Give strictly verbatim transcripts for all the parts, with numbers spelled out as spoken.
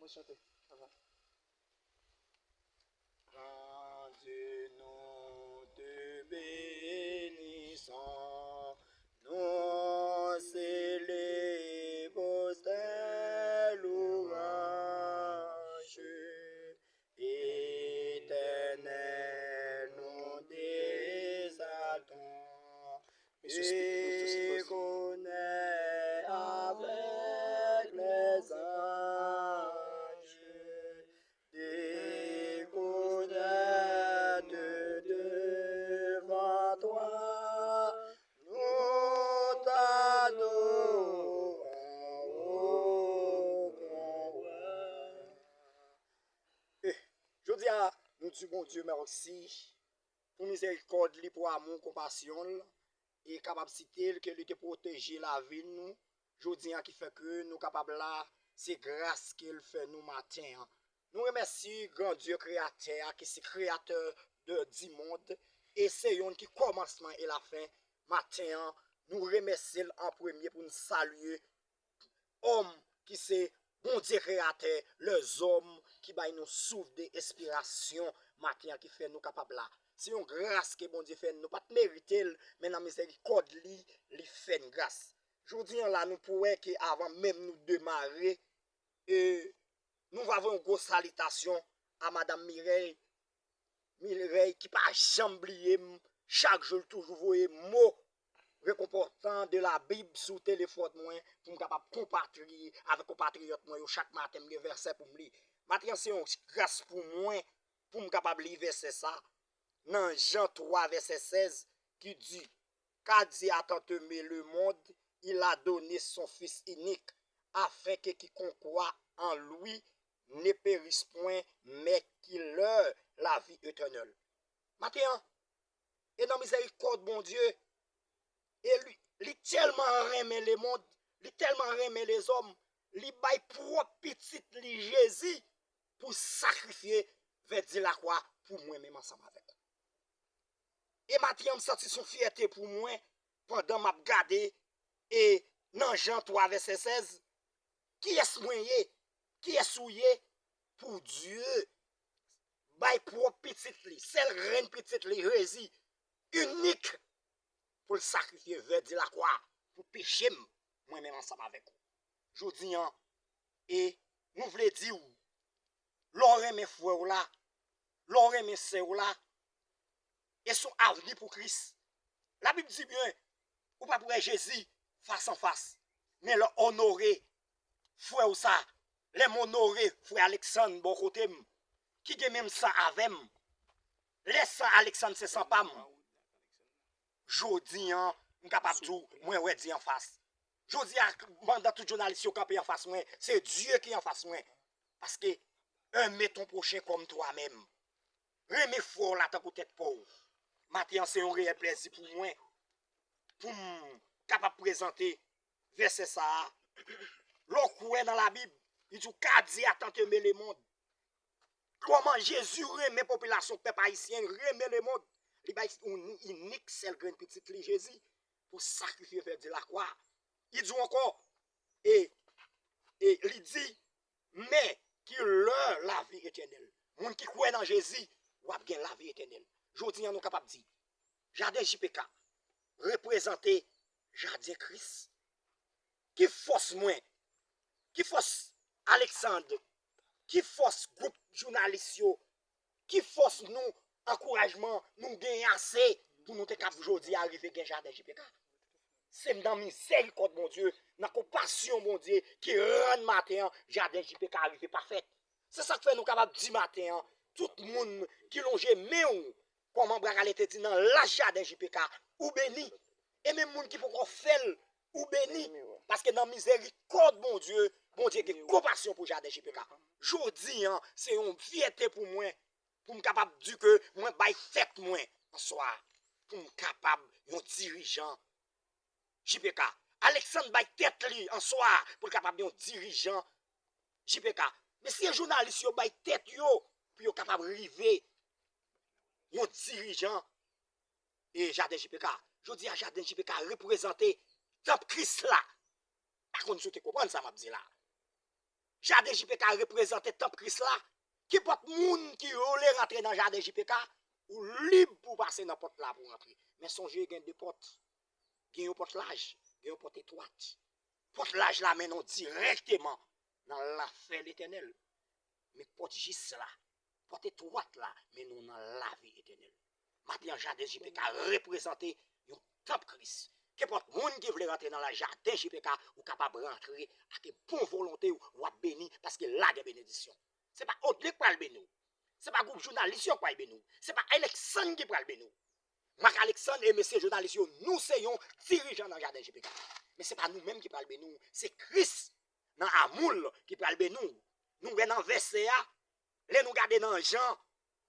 Chante. Avan. Bondye, nou te benissons, nous célébrons tes louanges. Éternel, nous exaltons et connaît avec les anges, de connaître devant toi, nous t'adorons, ô grand roi. Eh, jodi a, nou di Bondye mèsi pou mizèrikòd li, pou amou, konpasyon l, e kapab site l ke li te pwoteje lavi nou jodi a, ki fè ke nou kapab la, se gras ke l fè nou maten an. Nou remèsye gran Dye kreyatè a, ki se kreyatè de, di mond, e se yonn ki kòmansman e lafen. Maten an, nou remèsye l an premye pou n salye òm ki se Bondye kreyatè, lèzòm ki bay nou souf de espirasyon maten an, ki fè nou kapab la. Se yon gras ke Bondye fè n, nou pa t merite l, men nan mizèrikòd li, li fè n gras. Jodi an la, nou pou wè ke avan menm nou demare, e nou va voye yon gwo salitasyon a Madanm Mirèy, Mirèy ki pa janm bliye m, chak jou l toujou voye mo rekonpòtan de Labib sou telefòn mwen pou m kapab konpatri avèk konpatriyòt mwen yo chak maten, m gen vèsè pou m li. Maten an se yon gras pou mwen pou m kapab li vèsè sa nan Jan twa vèsè sèz ki di, Car Dieu a tant aimé le monde, il a donné son Fils unique, afin que quiconque croit en lui ne périsse point, mais qu'il ait la vie éternelle. Maten an, e nan mizèrikòd Bondye, e li, li tèlman renmen lemonn, li tèlman renmen lezòm, li bay pwòp pitit li Jezi pou sakrifye vèdi lakwa pou mwen menm ansanm avèk ou. E maten an, m santi se yon fyète pou mwen pandan m ap gade e nan Jan twa vèsè sèz, kiyès mwen ye? Kiyès ou ye pou Dye bay pwòp pitit li, sèl grenn pitit li, Jezi, inik, pou l sakrifye vèdi lakwa pou peche m, mwen menm ansanm avèk ou. Jodi an, e nou vle di w, lè w renmen frè w la, lè w renmen sè w la, e se yon avni pou Kris. Labib di byen, ou p ap wè Jezi fas an fas, men lè w onore frè w sa, lè m onore frè Aleksann bò kote m, ki gen menm san avè m, lè san Aleksann se san pa m, jodi an, m kapab di w, mwen wè Dye anfas. Jodi a, pandan tout jounalis yo kanpe anfas mwen, se Dye ki anfas mwen. Paske, aimer ton prochain comme toi-même. Renmen frè w la tankou tèt pa w. Maten an, se yon reyèl plèzi pou mwen, pou m kapab prezante vèsè sa a. Lè w kwè nan Labib, li di w, Car Dieu a tant aimé le monde. Kòman Jezi renmen popilasyon pèp ayisyen, renmen lemonn. Li bay yon inik sèl grenn pitit li, Jezi, pou sakrifye vèdi lakwa. Li di w ankò, e, e li di, men ki lè lavi etènèl. Moun ki kwè nan Jezi, w ap gen lavi etènèl. Jodi an, nou kapab di, Jaden J P K reprezante Jaden Kris. Ki fòs mwen? Ki fòs Alexandre? Ki fòs gwoup jounalis yo? Ki fòs nou, ankourajman nou genyen ase pou nou te kab jodi a rive gen Jaden J P K? Se nan mizèrikòd Bondye, nan konpasyon Bondye ki rann maten an Jaden J P K rive pa fèt. Se sa k fè nou kapab di maten an, tout moun ki lonje men w, kòman Brakale te di nan lach Jaden J P K, ou beni. E menm moun ki poko fè l, ou beni. Paske nan mizèrikòd Bondye, Bondye gen konpasyon pou Jaden J P K. Jodi an, se yon fyète pou mwen, pou m kapab di ke mwen bay tèt mwen answa, pou m kapab yon dirijan J P K. Alexandre bay tèt li answa pou l kapab yon dirijan J P K. Mesye jounalis yo bay tèt yo pou yo kapab rive yon dirijan e Jaden J P K. Jodi a, Jaden J P K reprezante tanp Kris la. Pa konn si w te konprann sa m ap di la. Jaden J P K reprezante tanp Kris la. Kenpòt moun ki vle rantre nan jaden J P K, ou lib pou w pase nan pòt la pou w rantre. Men sonje gen de pòt. Gen yon pòt laj, gen yon pòt etwat. Pòt laj la mennen w dirèkteman nan lanfè letènèl. Men pòt jis la, pòt etwat la mennen w nan lavi etènèl. Maten an, jaden J P K reprezante yon tanp Kris. Kenpòt moun ki vle rantre nan la jaden J P K, ou kapab rantre ak bon volonte, w ap beni, paske la gen benedisyon. Se pa Odley k pral beni w. Se pa gwoup jounalis yo k pral beni w. Se pa Alexandre ki pral beni w. Marc Alexandre e mesye jounalis yo, nou se yon dirijan nan jaden J P K. Men se pa nou menm ki pral beni w, se Kris nan amou l ki pral beni w. Nou wè nan vèsè a, lè nou gade nan Jan,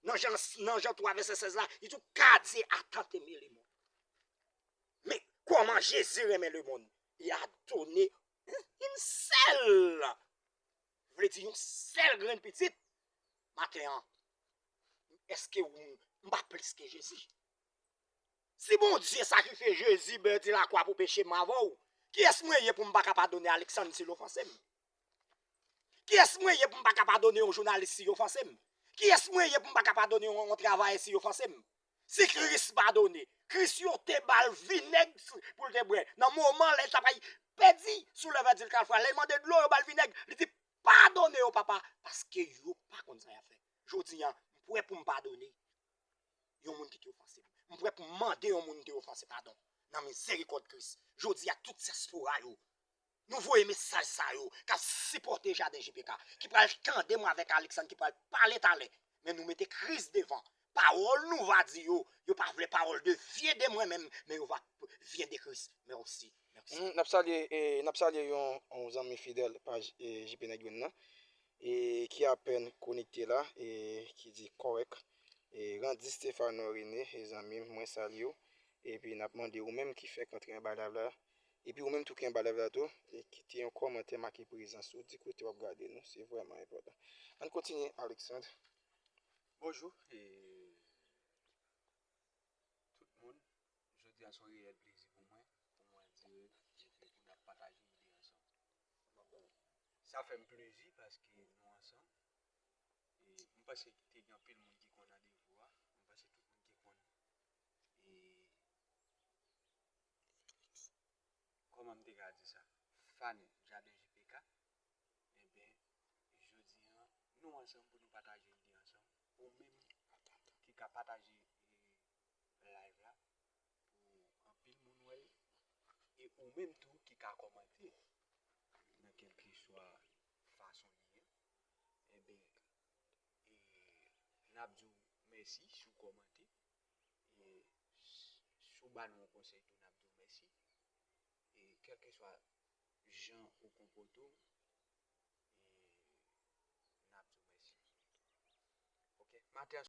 nan Jan, nan Jan twa vèsè sèz la, li di w, car Dieu a tant aimé le monde. Men kòman Jezi renmen lemonn? Il a donné une seule, vle di yon sèl grenn pitit. Maten an, èske ou, m pa plis ke Jezi? Si Bondye sakrifye Jezi bèdi lakwa pou peche m avè w, kiyès mwen ye pou m pa ka padone Alexandre si l ofanse m? Kiyès mwen ye pou m pa ka padone yon jounalis si y ofanse m? Kiyès mwen ye pou m pa ka padone yon, yon travayè si y ofanse m? Si Kris padone, Kris yo te ba l vinèg pou l te bwè. Nan moman lè l t ap pèdi sou levadil Kalvwa, lè l mande dlo, yo ba l vinèg. Li di, padone yo, Papa, paske yo pa konn sa y ap fè. Jodi a, m prè pou m padone yon moun ki te ofanse m. M prè pou m mande yon moun ki te ofanse padon nan mizerikòd Kris. Jodi a, tout dyaspora yo, nou voye mesaj sa yo k ap sipòte Jaden J P K, ki pral tande mwen avèk Alexandre, ki pral pale talè. Men nou mete Kris devan. Pawòl nou va di yo, yo pa vle pawòl de vye de mwen menm, men yo va vye de Kris. Mèsi. Mèsi. Hmm, n ap salye, eh, n ap salye yon, yon zanmi fidèl paj, eh, J P Nèg Youn nan, eh, ki apèn konekte la, eh, ki di kòrèk. Eh, Randy Stefano René, eh, zanmi m, mwen salye w. Epi n ap mande ou menm ki fèk antre anba live la, epi ou menm tou ki anba live la tou, e kite yon kòmantè make prezans ou, di kote w ap gade nou, se vrèman enpòtan. Ann kontinye, Alexandre. Bonjou, e, tout moun. Jodi a se yon reyèl plezi pou mwen, pou mwen an dirèk, epi pou n ap pataje ide ansanm. Sa fè m plezi paske nou ansanm. E m panse te gen anpil moun ki konn randevou a. M panse tout moun ki konn, e, kòman m te ka di sa? Fan Jaden J P K. Enben, jodi a, nou ansanm pou nou pataje ide ansanm. Ou menm ki ka pataje, e, live la pou anpil moun wè l. E ou menm tou ki ka kòmante nan kèlkeswa fason li ye. Enben, e, n ap di w mèsi si w kòmante. E si w ba nou yon konsèy tou, n ap di w mèsi. E kèlkeswa jan ou konpòte w, e n ap di w mèsi. Ok, maten an,